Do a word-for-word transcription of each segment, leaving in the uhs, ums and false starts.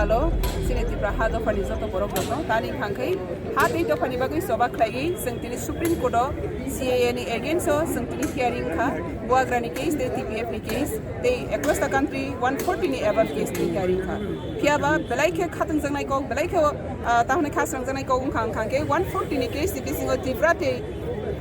Hello, chini Tipra ha dophani joto borok rokno tani khangkhai ha tei dophani bagwi choba khlaiwi chwng tini Supreme Court o C A A ni against o chwng tini hearing kha, Buagra ni case tei T P F ni case tei across the country one forty ni above case ni hearing kha. Phiya ba belai khe khatungjaknai kok, belai khe, ah, tahone khasrangjaknai kok wngkha, wngkha khe one forty ni case ni bisingo Tripura tei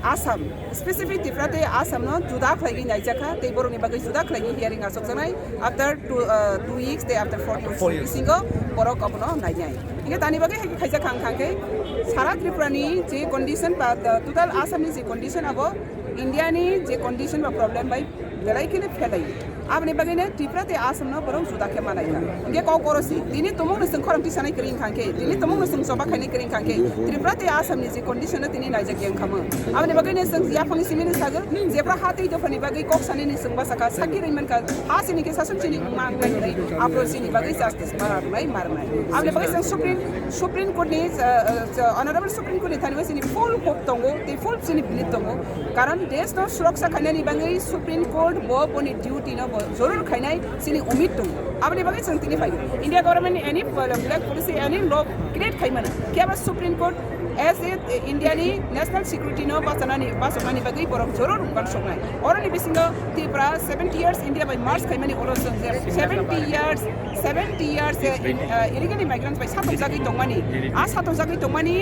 Assam, specific Tripura tei Assam no juda khlaiwi naijakha, tei borokni bagwi juda khlaiwi hearing achukjaknai after two, uh, two weeks tei after four months. Four years. Bisingo borok abono nainai. Hingke tani bagwi hai khaijak kha wngkha khe sara Tripura ni je condition ba, uh, total Assam ni je condition abo India ni je condition ba problem bai belai kheno phelai. Aboni bagwino Tripura tei Assam no borok juda khe manai kha. Hingke kok oro si, tini tumung no chwng khorang tisanai kwrwi wngkha khe, tini tumung no chwng choba khainai kwrwi wngkha khe, Tripura tei Assam ni je condition no tini naijak yang kha mo. Aboni bagwino chwng yaphang simi ni sagor, jebra ha tei dophani bagwi kok sani ni chwng basa kha, sakhi rwi man kha, ha sini khe sason sini wngma wngma hinwi, aphuru sini bagwi justice ma rwnai, ma rwnai. Aboni bagwi chwng Supreme, Supreme Court ni, uh, uh, Honorable Supreme Court ni thani sini full hope tongo, tei full sini belief tongo. Karon desh no suroksha khainani bagwi Supreme Court bo boni duty no bo jorur khainai sini umid tongo. Aboni bagwi chwng tini phai India government ni any, uh, black policy, any law create khaimani. Phiya ba Supreme Court as a, uh, India ni national security no bachanani, bachaknani bagwi borok jorur uansuknai. Oroni bisingo Tripura seventy years India bai merge khaimani oro chwng je seventy years, seventy years, uh, in, uh, illegal immigrants bai satokjagwi tongmani. A satokjagwi tongmani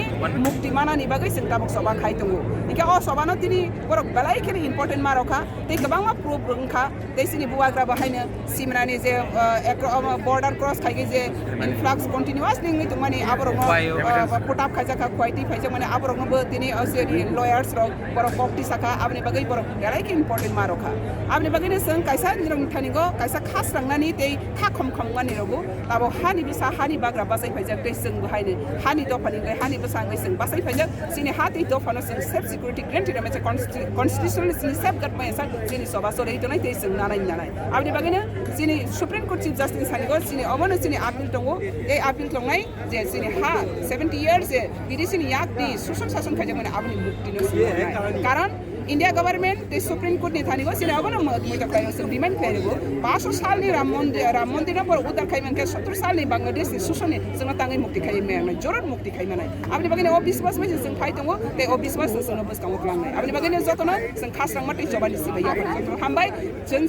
mukti manani bagwi chwng tabuk choba khai tongo. Hingke o choba no tini borok belai kheno important ma rokha, tei kwbangma proof wngkha, tei chini bubagra bo haino simnani je, uh, ekro-, omo border cross khaigwi je influx continuously wngwi tongmani aborokno, uh, put up khaijak kha, khuaitwi phaijakmani aborokno bo tini o je lawyers rok borok kok tisa kha, aboni bagwi borok belai khe important ma rokha. Aboni bagwino chwng kaisa nirok thani go kaisa khasrangnani tei kha khom khomnani rogo abo hani bwsa hani bagra bachai phaijak tei chwng bo haino hani dophani wngwi hani bwsa wngwi chwng bachai phaijak. Chini ha tei dophano chwng self security guarantee rwmani se consti-, constitutional chini safeguard maya sa chini choba choli tongnai tei chwng nanai nanai. Aboni bagwino chini Supreme Court Chief Justice sani go chini obono chini appeal tongo, tei appeal tongnai je chini ha seventy years je bidisini yak di suson sason khaijak mani aboni mukti no chwng nanai. Karon India government tei Supreme Court ni thani go chini obono mo-, moito khlai o chwng demand khlai rwgo. Paso salni Ram Mondir, Ram Mondir no borok uddar khai mankhe sottor salni Bangladesh ni susoni chwngno tangwi mukti khai maya nai, joror mukti khai manai. Aboni bagwino o biswas bai chwng phai tongo, tei o biswas chwngno bwskango tlangnai. Aboni bagwino jotono chwng khasrangma tei chobani sibai ya. Hambai, chwng